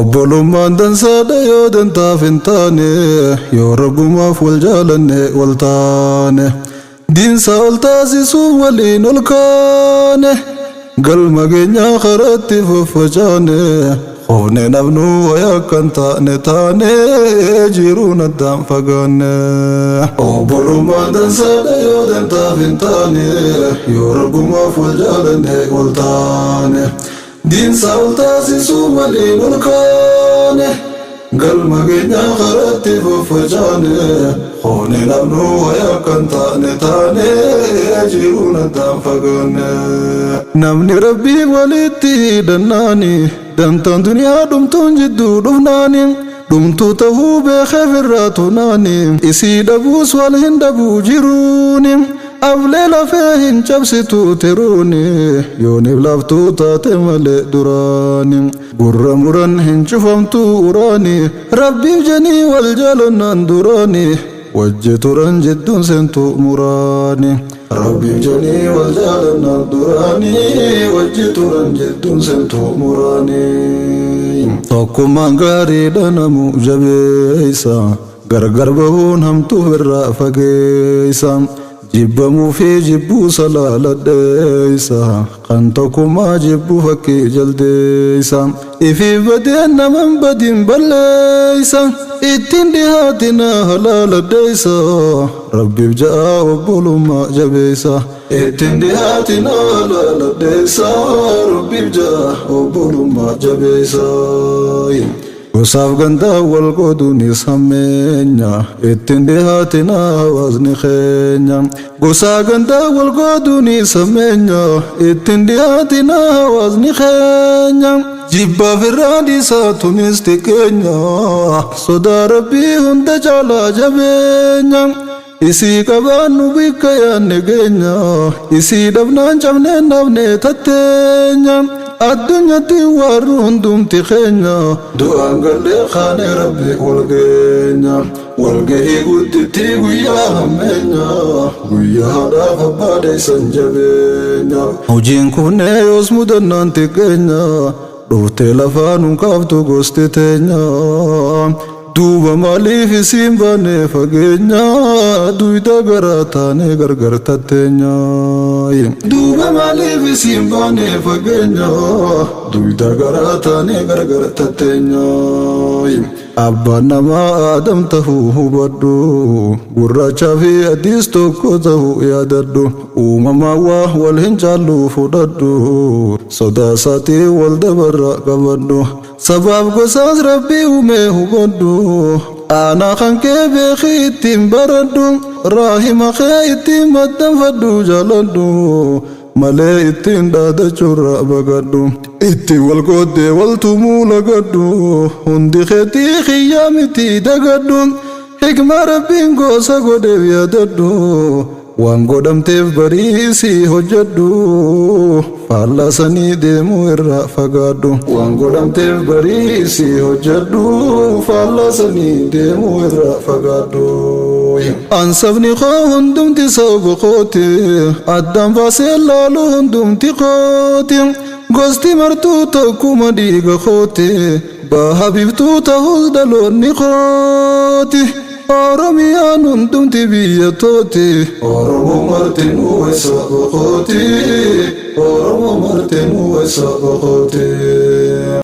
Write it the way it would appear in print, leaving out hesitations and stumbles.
Obbolummaan dansaadha yoo dantaaf hin taane, yoo rabbumaaf wal jaalanne wal taane. Diinsa ol taasisuuf waliin ol kaane, galma keenyaa karatti faffacaane. Hofne nafnu wayaa kan taane taane, jiruun addaan fagaanne. Obbolummaan dansaadha yoo dantaaf hin taane, yoo rabbumaaf wal jaalanne wal taane. Diinsa ol taasisuuf waliin ol kaane, galma keenyaa karatti faffacaane. Hofne nafnu wayaa kan taane taane, jiruun addaan fagaanne. Namni rabbii walitti hidhannaani, dantaan duniyaa dhumtuun jidduu dhufnaani, dhumtuu tahuu beekeef irraa tunaani, isii dhabuus wal hin dhabuu jiruuni. Aflee lafee hin cabsitu tiruuni, yooniif laaftuu taate malee duraani. Gurra muran hin cufamtu uraani, rabbiif janii wal jaalannaan duraani, wajji turan jidduun seentu muraani. Rabbiif janii wal jaalannaan duraani, wajji turan jidduun seentu muraani. Tokkummaan gaariidha namu jabeessa, gargar bahuun hamtuuf irraa fageessa. Jibbamuu fi jibbuu salaaladheessa, kan tokkummaa jibbu fakkii jaldeessa. Ifiif badeen naman badin balleessa, ittiin dhihaatina halaaladheessa. Rabbiif ja'a obbolummaa jabeessa, ittiin dhihaatina halaaladheessa. Rabbiif ja'a obbolummaa jabeessa. Gosaaf gandaa wal qooduunis hammeenya, ittiin dhihaatina hawaasni keenya. Gosaa gandaa wal qooduunis hammeenya, ittiin dhihaatina hawaasni keenya. Jibbaaf irraa dhiisaa tunis xiqqeenya, sodaa rabbii hunda caalaa jabeenya. Isii qabaannu bikka yaanne geenya, isii dhabnaan cabneen dhabne tatteenya. Addunyatti warri hundumti keenya, du'aan gallee kaane rabbi wal geenya. Walgahii gudditti guyyaa hammeenya, guyyaa haadhaaf abbaa deessan jabeenya. Hojiin kunnee yoos mudannaan xiqqeenya, dhuftee lafaa nun kaaftu gosti teenya. Duuba maaliif isiin baane fageenya, duyda garaa taane gargar tatteenya. Duuba maaliif isiin baane fageenya, duyda garaa taane gargar tatteenya. Abbaan namaa Aadam tahuu hubadhu, gurraachaa fi adiis tokko tahuu yaadadhu. Uumamaa waa wal hin caallu fudhadhu, sodaa isaatii wal dabarra qabadhu. Sabaaf gosaas rabbii uumee hubadhu, aanaa kan kee beekii ittiin baradhu, raahima kee ittiin maxxanfadhu jaaladhu, malee ittiin dhaadachuurra baqadhu. Ittiin wal qooddee wal tumuu lagadhu, hundi keetii kiyyaa miti dagadhu. Hikmaa rabbiin gosa godheef yaadadhu, waan godhamteef bariisii hojjedhu, faallaa sanii deemuu irraa fagaadhu. Waan godhamteef bariisii hojjedhu, faallaa sanii deemuu irraa fagaadhu. Ansabni koo hundumti saba kooti, addaan baasee laalu hundumti kooti. Gosti martuu tokkuma dhiiga kooti, baha biiftuu ta'us dhaloonni kooti. Oromiyaan hundumti biyya tooti. Oromoo martinuu saba kooti. Oromoo martinuu saba kooti.